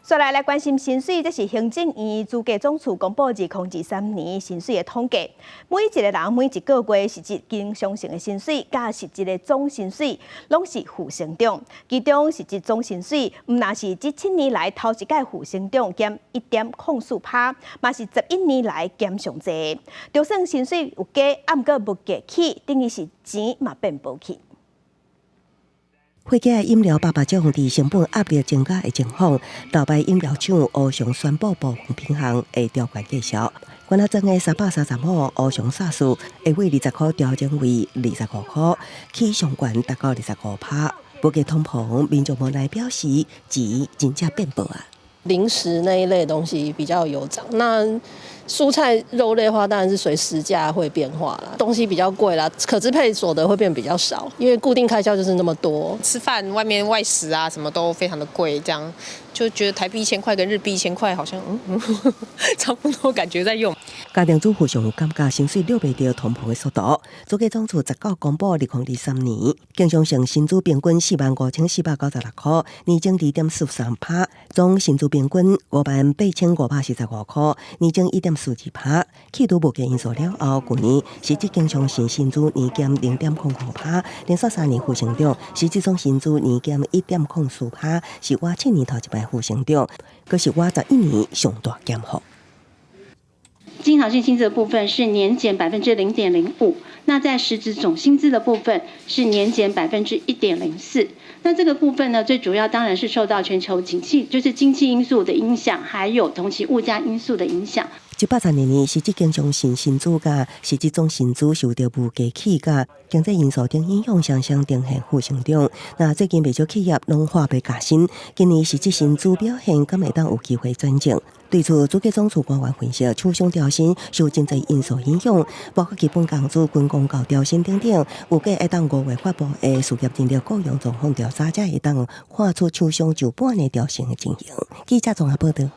紲來來關心薪水，這是行政院主計總處公布2023年薪水的統計。每一個人每一個月實質經常性的薪水，佮實質的總薪水，攏是負成長。其中實質總薪水，毋但是這7年來頭一擺負成長減1.04趴，嘛是11年來減上濟。就算薪水有加，毋過物價起，等於是錢嘛變無去。火雞飲料百百種佇成本壓力增加的情況，頭擺飲料廠烏常宣布部分品項會調懸價銷。罐仔裝的335烏常沙士會為20箍調整為25箍，起上懸達到25趴。物價通膨，民眾無奈表示錢真正變薄啊。零食那一類東西比較有漲，那蔬菜肉類的話，當然是隨時價會變化啦。東西比較貴啦，可支配所得會變比較少，因為固定開銷就是那麼多。吃飯外面外食啊，什麼都非常的貴，這樣就覺得台幣1000塊跟日幣一千塊好像差不多，感覺在用。家庭主婦上有感覺薪水掠袂著通膨的速度。主計總處19公布2023年經常性薪資平均45,496塊，年增2.43趴；總薪資平均58,545塊，年增1.42趴。去除物價因素了後，舊年實質經常性薪資年減0.05趴，連續3年負成長，實質總薪資年減1.04趴，是倚7年頭一擺負成長，閣是倚11年上大減幅。經常性薪資的部分是年減0.05%，那在實質總薪資的部分是年減1.04%。那這個部分呢，最主要當然是受到全球景氣，就是經濟因素的影響，還有同期物價因素的影響。112年實質經常性薪資佮實質總薪資受著物價起佮經濟因素等影響，雙雙呈現負成長。那最近袂少企業攏喊欲加薪，今年實質薪資表現敢會當有機會轉正？對此，主計總處官員分析，廠商調薪受經濟因素影響，包括基本工資、軍公教調薪等等。預計會當5月發布的事業人力雇傭狀況調查，才會當看出廠商就半年調薪的情形。記者綜合報導。